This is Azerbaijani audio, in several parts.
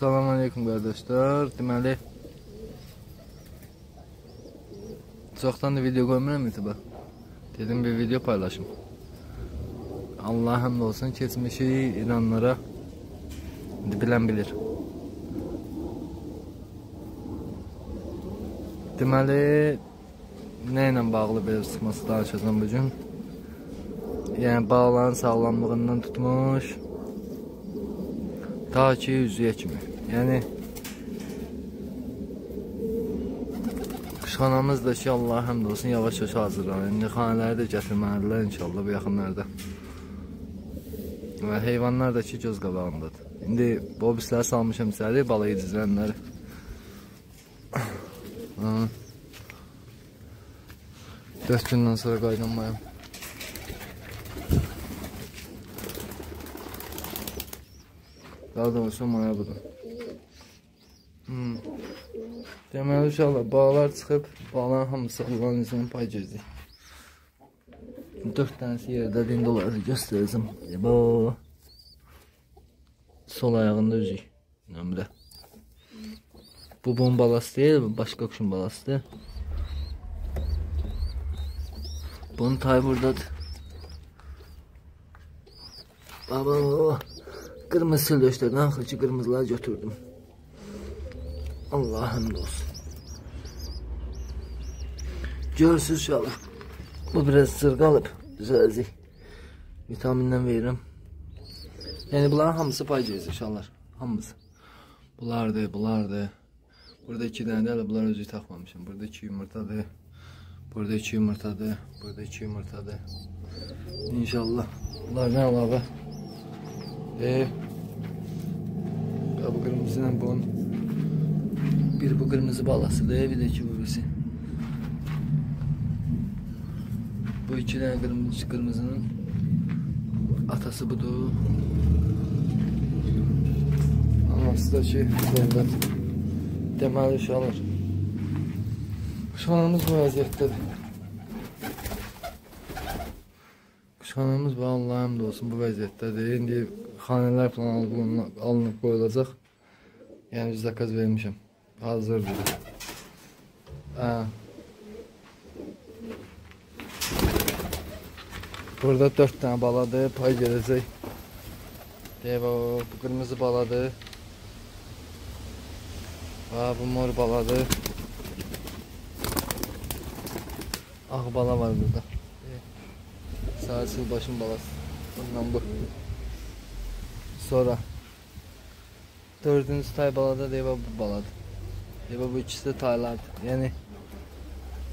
Salam aleyküm qardaşlar. Deməli, çoxdan da video qoymuram YouTube'a. Dedim bir video paylaşım. Allah həmd olsun, keçmişi İranlara bilən bilir. Deməli, nə ilə bağlı belə çıxması danışacağam bugün. Yəni, bağların sağlamlığından tutmuş ta ki üzüyə kimi. Yəni, quşxanamız da ki, Allaha həmd olsun, yavaş-yavaş hazırlanır. İndi xanələri də gətirməlidirlər inşallah bu yaxınlarda. Və heyvanlar da ki, göz qabağındadır. İndi bobisləri salmışam içəri, bala yedizdirənləri. 4 gündən sonra qaydanmayam. Daha doğrusu maya budur. Deməli uşaqlar, bağlar çıxıb, bağların hamısı Allahın izniyle pay gözləyir. 4 tanesi yerdə, indi onları göstərəcəm. Bu sol ayağında üzük. Nömrə. Bu bunun balası deyil, bu başqa quşun balasıdır. Bunun tayı buradadır. Baba, baba. Qırmızı sildöşlərdən axır ki, qırmızıları götürdüm. Allah həmd olsun. Görürsünüz uşaqlar. Bu biraz sırqalıb, düzələcək. Vitamindən verirəm. Yəni bunların hamısı pay gözləyir uşaqlar. Hamısı. Bunlardır, bunlardır. Burada 2 dənə də, hələ bunları özü taxmamışam. Burada 2 yumurtadır. Burada 2 yumurtadır. Burada 2 yumurtadır. İnşallah. Bunlardan əlavə. Bu qırmızı ilə bunun. Bir bu qırmızı balasıdır, bir də ki bu birisi. Bu 2 dənə qırmızının atası budur. Anası da ki, zərbət. Deməli uşaqlar, quşxanamız bu vəziyyətdədir. Quşxanamız bu, Allah'a həmd olsun, bu vəziyyətdədir. İndi xanələr falan alınıb qoyulacaq. Yəni biz zakaz vermişəm. Hazırdır. Burada 4 dənə baladır, pay gedəcək. Bu qırmızı baladır. Bu mor baladır. Ağ bala var burada. Sarı başın balası. Bundan bu. Sonra 4. tay balada deyib bu baladır. Deyib bu ikisi də taylardır. Yəni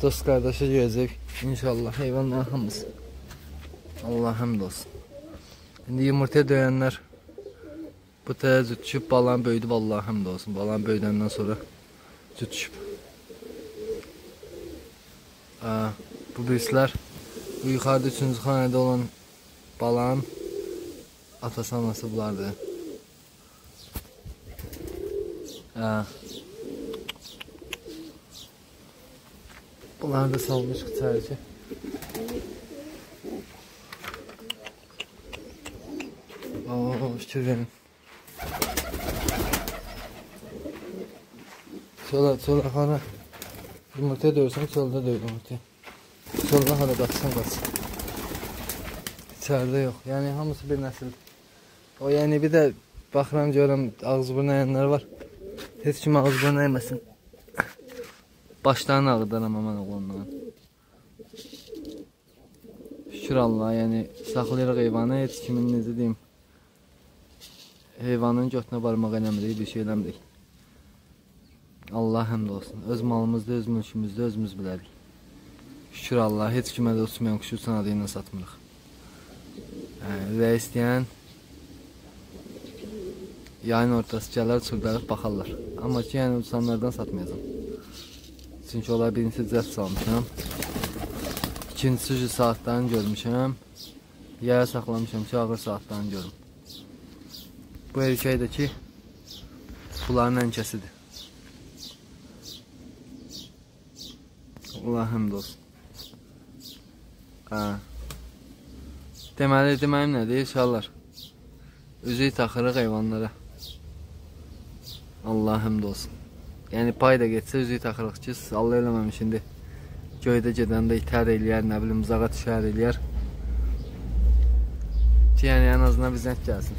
dost qardaşa gələcək inşallah heyvanların hamısı. Allah həmd olsun. İndi yumurtaya döyənlər bu təzə cüt düşüb, balanı böyüdü, vallahi həmd olsun. Balanı böyüdəndən sonra cüt düşüb. Bu birislər, bu yuxarıda 3-cü xanədə olan balanın atası anası bunlardır. Bunları da salmışıq içəri ki. Şükür verin. Çölə, çölə hara yumurtaya döyürsən, çöldə döyür yumurtaya. Çöldə hara qaçsan qaç. İçəridə yox. Yəni hamısı bir nəsildir. O yəni bir də baxıram görürəm ağız burnu əyənlər var. Heç kim ağız burnu əyməsin. Başlarını ağrıdaram aman oğlanların. Şükür Allaha, yəni saxlayırıq heyvanı, heç kimin necə deyim, heyvanın götünə barmaq eləmirik, bir şey eləmirik. Allah həmd olsun. Öz malımızda, öz mülkümüzdə özümüz bilərik. Şükür Allaha, heç kimə də uçmayan quşu uçan adı ilə satmırıq. Ürəyi istəyən yayın ortası gələr, çırdarıb baxarlar. Amma ki, yəni uçanlardan satmayacam. Çünki onlara birincisi cəf salmışam. İkincisi saatlarını görmüşəm. Yaya saxlamışam ki, ağır saatlarını görüm. Bu erkək də ki, bunların ənkəsidir. Allah həmd olsun. Deməli, deməyim nədir, uşaqlar? Üzük taxırıq heyvanlara. Allah həmd olsun. Yəni pay da getsə üzüyü taxırıq ki, Allah eləməmiş indi. Göydə gedəndə itər eləyər, nə bilim uzağa düşər eləyər. Ki, yəni ən azından bir zəng gəlsin.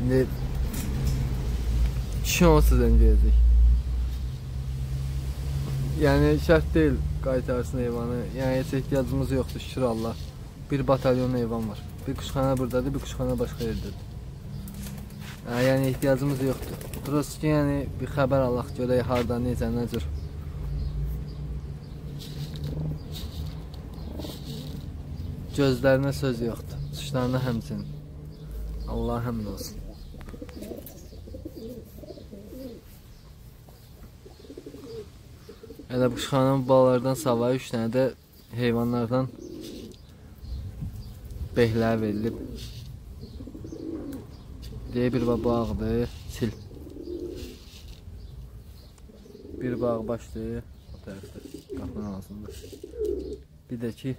İndi kişi onsuz zəng gələcək. Yəni şərt deyil qaytarsın heyvanı. Yəni heç ehtiyacımız yoxdur, şükür Allah. Bir batalyon heyvan var. Bir quşxana buradadır, bir quşxana başqa yerdədir. Yəni ehtiyacımız yoxdur. Prosta ki, yəni bir xəbər alaq görək harda, necə, nə cür. Gözlərinə söz yoxdur, tuşlarına həmçinin. Allah həmd olsun. Elə bu quşxananın balalardan savayı 3 dənə də heyvanlardan behlər verilib. Deyə bir bağdır, çil. Bir bağ başdır, o tərəfdə, qapının altında. Bir də ki,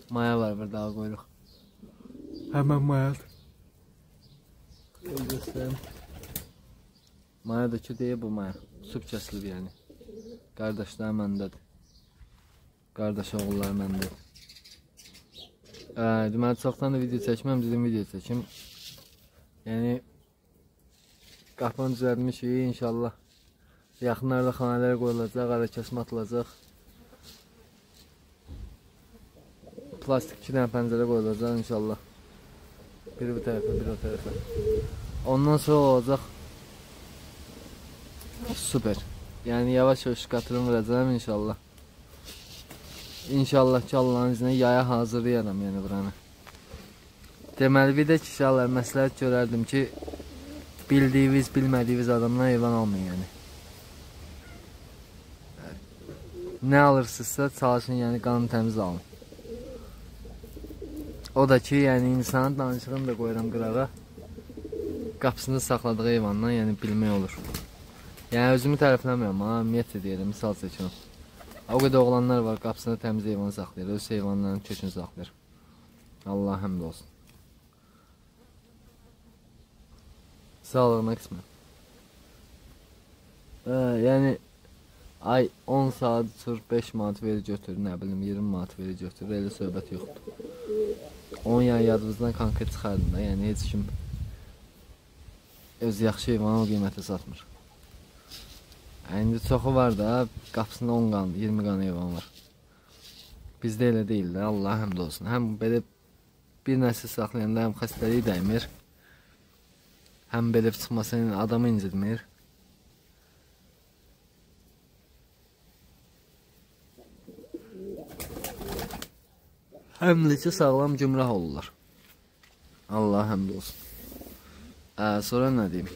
maya var, bir daha qoyuruq. Həmən mayadır. Göstərim. Maya da ki, deyə bu maya. Süb kəsilib yəni. Qardaşlar məndədir. Qardaş oğulları məndədir. Deməli, çoxdan da video çəkməm, dedim video çəkim. Yəni, qapını düzəltmişik inşallah. Yaxınlarda xanələr qoyulacaq, ara kəsmə atılacaq. Plastik 2 dənə pəncərə qoyulacaq inşallah. Biri bu tərəfə, biri o tərəfə. Ondan sonra olacaq super. Yəni, yavaş yavaş qatırım vuracağım inşallah. İnşallah ki, Allahın izni yaya hazırlayaram yəni buranı. Deməli, bir də ki, inşallah məsləhət görərdim ki, bildiyiniz, bilmədiyiniz adamdan heyvan almayın yəni. Nə alırsınızsa çalışın, yəni qanı təmiz alın. O da ki, yəni insanın danışığını da qoyuram qırağa. Qapısını saxladığı heyvandan, yəni bilmək olur. Yəni özümü tərəfləmirəm, ha, ümumiyyətlə deyirəm, misal çəkirəm. O qədər oğlanlar var, qapısını təmiz heyvanı saxlayır, öz heyvanlarının kökünü saxlayır. Allah həmd olsun. Sağlığına qismət. Yəni, ay 10 saat uçur, 5 manat veri götür, nə bilim 20 manat veri götür, elə söhbət yoxdur. Onun yəni yadınızdan konkret çıxardın da, yəni heç kim öz yaxşı heyvanı o qiymətə satmır. İndi çoxu var da, qapısında 10 qan, 20 qan heyvan var. Bizdə elə deyil də, Allah həmd olsun. Həm belə bir nəsil saxlayanda həm xəstəlik dəymir, həm belə çıxması adamı incitmir. Həm də ki, sağlam gümrah olurlar. Allah həmd olsun. Sonra nə deyim?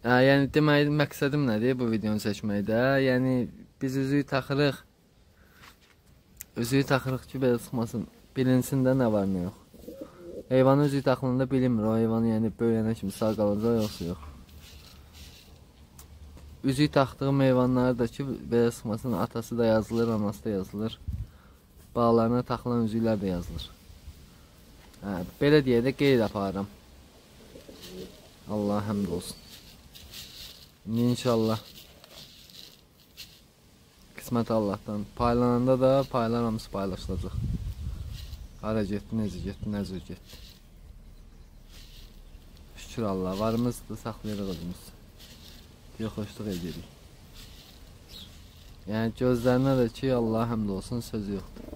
Yəni, demək, məqsədim nədir bu videonu çəkməkdə? Yəni, biz üzüyü taxırıq. Üzüyü taxırıq ki, belə çıxmasın. Bilinsin də nə var, nə yox. Heyvanı üzüyü taxılanda bilinmir. O heyvanı yəni, böyüyənə kimi sağ qalacaq, yoxsa yox. Üzüyü taxdığım heyvanları da ki, belə çıxmasın, atası da yazılır, anası da yazılır. Bağlarına taxılan üzüklər də yazılır. Belə deyə də qeyd aparıram. Allah həmd olsun. İnşallah qismət Allah'tan. Paylananda da paylar hamısı paylaşılacaq. Hara getdi, necə getdi, nə cür getdi. Şükür Allah, varımız da saxlayırıq özümüz. Bir xoşluq edirik. Yəni gözlərinə də ki, Allah həmd olsun, sözü yoxdur.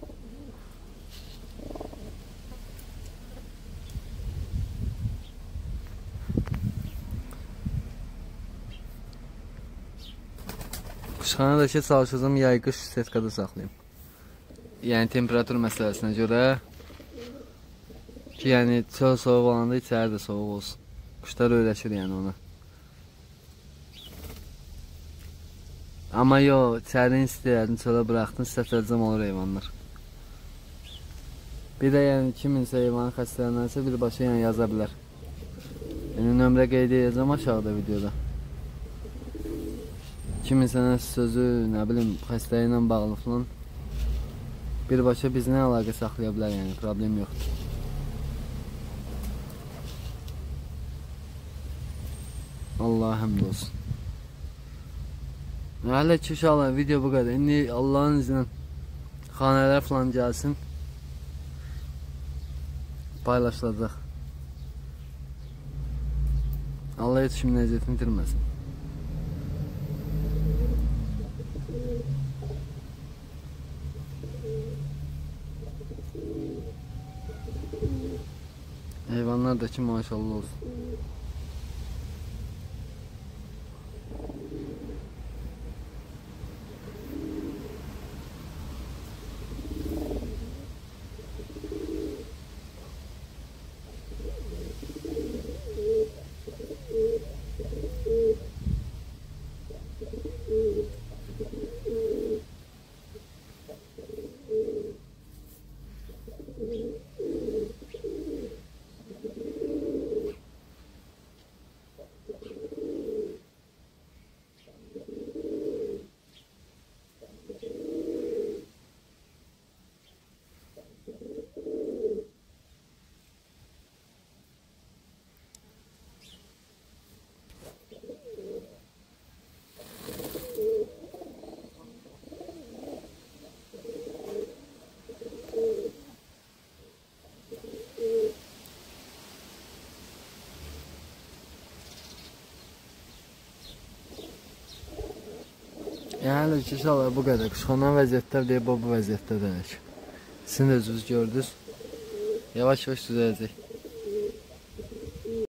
Quşxana da ki, çalışacağım yay qış setkada saxlayım. Yəni temperatur məsələsinə görə ki, yəni çöl soyuq olanda içəri də soyuq olsun. Quşlar öyrəşir yəni ona. Amma yo, içərini istəyərdin, çölə buraxdın, səfərcəm olur heyvanlar. Bir də yəni kiminsə heyvanı xəstələnərsə birbaşa yəni yaza bilər. Yəni nömrə qeyd edəcəm aşağıda videoda. Kiminsə nəsə sözü, nə bilim, xəstəyi ilə bağlı falan birbaşa bizlə əlaqə saxlaya bilər, yəni problem yoxdur. Allaha həmd olsun. Hələ ki uşaqlar, video bu qədər. İndi Allahın izni ilə xanələr falan gəlsin. Paylaşılacaq. Allah heç kimin əziyyətini itirməsin. Heyvanlar da ki maşallah olsun. Yəni ki, inşallah bu qədər. Quşxana vəziyyətlər deyə bu vəziyyətdə dönək. Sizin də özünüz gördünüz. Yavaş-yavaş düzələcək.